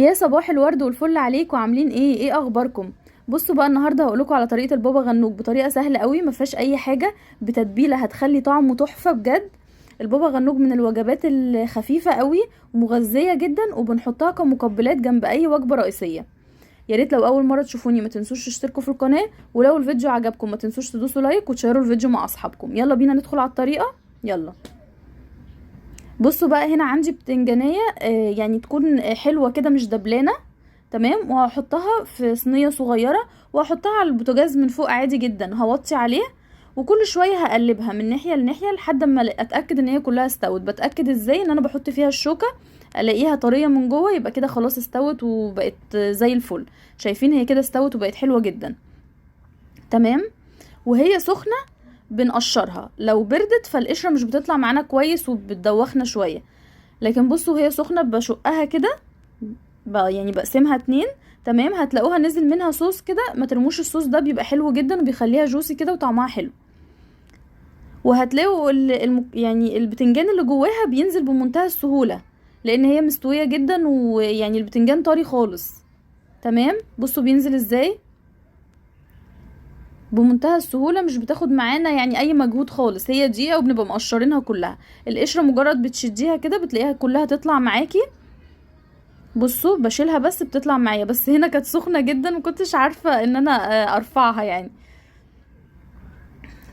يا صباح الورد والفل عليكم، عاملين ايه؟ ايه اخباركم؟ بصوا بقى، النهارده هقولكم على طريقه البابا غنوج بطريقة سهلة قوي، ما فيهاش اي حاجة، بتتبيله هتخلي طعمه تحفة بجد. البابا غنوج من الوجبات الخفيفة قوي ومغذيه جدا، وبنحطها كمقبلات جنب اي وجبة رئيسية. يا ريت لو اول مرة تشوفوني ما تنسوش تشتركوا في القناة، ولو الفيديو عجبكم ما تنسوش تدوسوا like وتشيروا الفيديو مع اصحابكم. يلا بينا ندخل على الطريقة. يلا بصوا بقى، هنا عندي بتنجانيه، يعني تكون حلوة كده مش دبلانه، تمام. وهحطها في صينية صغيرة وهحطها على البوتاجاز من فوق عادي جدا، هوطي عليه وكل شوية هقلبها من ناحية لناحيه لحد ما اتاكد ان هي كلها استوت. بتاكد ازاي؟ ان انا بحط فيها الشوكة الاقيها طرية من جوه، يبقى كده خلاص استوت وبقت زي الفل. شايفين هي كده استوت وبقت حلوة جدا، تمام. وهي سخنة بنقشرها، لو بردت فالقشره مش بتطلع معانا كويس وبتدوخنا شوية، لكن بصوا هي سخنة بشقها كده، يعني بقسمها اتنين، تمام. هتلاقوها نزل منها صوص كده، ما ترموش الصوص ده، بيبقى حلو جدا وبيخليها جوسي كده وطعمها حلو. وهتلاقوا يعني البتنجان اللي جواها بينزل بمنتهى السهولة لان هي مستوية جدا، ويعني البتنجان طري خالص، تمام. بصوا بينزل ازاي بمنتهى السهولة، مش بتاخد معانا يعني اي مجهود خالص، هي دقيقة وبنبقى مقشرينها كلها. القشرة مجرد بتشديها كده بتلاقيها كلها تطلع معاكي. بصوا بشيلها بس بتطلع معايا، بس هنا كانت سخنة جدا مكنتش عارفة ان انا ارفعها يعني،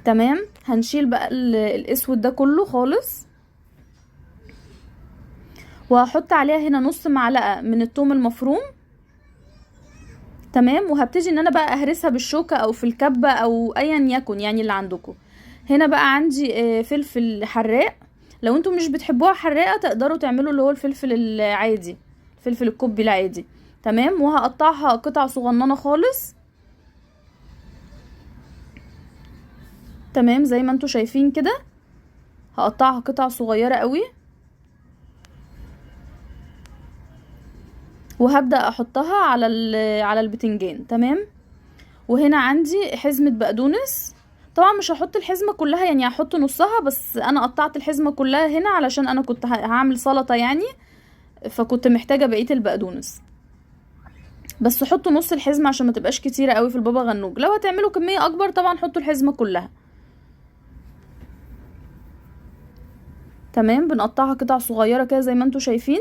تمام. هنشيل بقى الاسود ده كله خالص، وهحط عليها هنا نص معلقة من الثوم المفروم، تمام. وهبتدي ان انا بقى اهرسها بالشوكة او في الكبة او ايا يكن يعني اللي عندكم. هنا بقى عندي فلفل حراق، لو انتم مش بتحبوها حراقة تقدروا تعملوا اللي هو الفلفل العادي، الفلفل الكوبي العادي، تمام. وهقطعها قطع صغننة خالص، تمام، زي ما انتم شايفين كده. هقطعها قطع صغيرة قوي، وهبدأ احطها على البتنجان، تمام. وهنا عندي حزمة بقدونس، طبعا مش هحط الحزمة كلها، يعني هحط نصها بس، انا قطعت الحزمة كلها هنا علشان انا كنت هعمل سلطة يعني، فكنت محتاجة بقية البقدونس. بس حطوا نص الحزمة عشان ما تبقاش كتيرة قوي في البابا غنوج. لو هتعملوا كمية اكبر طبعا حطوا الحزمة كلها، تمام. بنقطعها قطع صغيرة كده زي ما انتوا شايفين.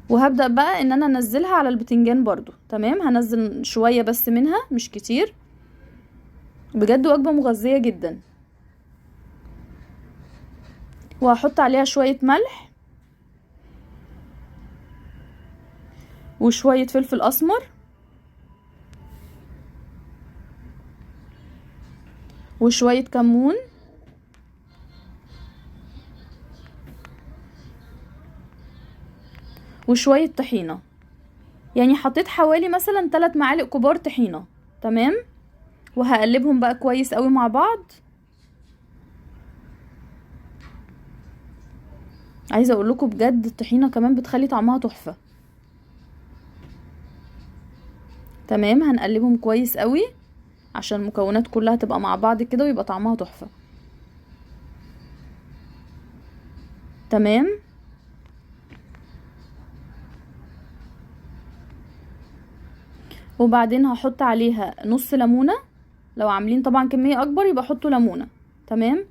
وهبدأ بقى ان انا انزلها على البتنجان برضو، تمام. هنزل شوية بس منها مش كتير، بجد وجبة مغذية جدا. وهحط عليها شوية ملح وشوية فلفل اسمر وشوية كمون وشوية طحينة، يعني حطيت حوالي مثلا 3 معالق كبار طحينة، تمام. وهقلبهم بقى كويس قوي مع بعض. عايزة اقول لكم بجد الطحينة كمان بتخلي طعمها تحفة، تمام. هنقلبهم كويس قوي عشان المكونات كلها تبقى مع بعض كده ويبقى طعمها تحفة، تمام. وبعدين هحط عليها نص ليمونة، لو عاملين طبعا كمية اكبر يبقى حطوا ليمونة، تمام.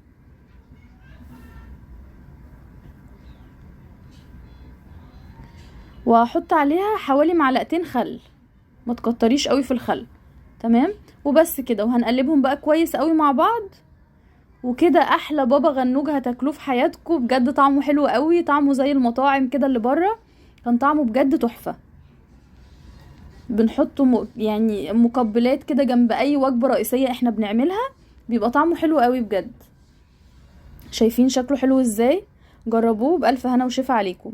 وهحط عليها حوالي معلقتين خل، ما تكتريش قوي في الخل، تمام. وبس كده، وهنقلبهم بقى كويس قوي مع بعض. وكده احلى بابا غنوج هتاكلوه في حياتكم، بجد طعمه حلو قوي، طعمه زي المطاعم كده اللي بره، كان طعمه بجد تحفة. بنحطه يعني مقبلات كده جنب اي وجبة رئيسية احنا بنعملها، بيبقى طعمه حلو قوي بجد. شايفين شكله حلو ازاي؟ جربوه بألف هنا وشفا عليكم.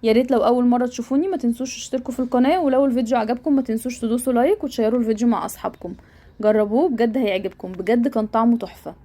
يا ريت لو اول مرة تشوفوني ما تنسوش تشتركوا في القناة، ولو الفيديو عجبكم ما تنسوش تدوسوا لايك وتشيروا الفيديو مع اصحابكم. جربوه بجد هيعجبكم، بجد كان طعمه تحفة.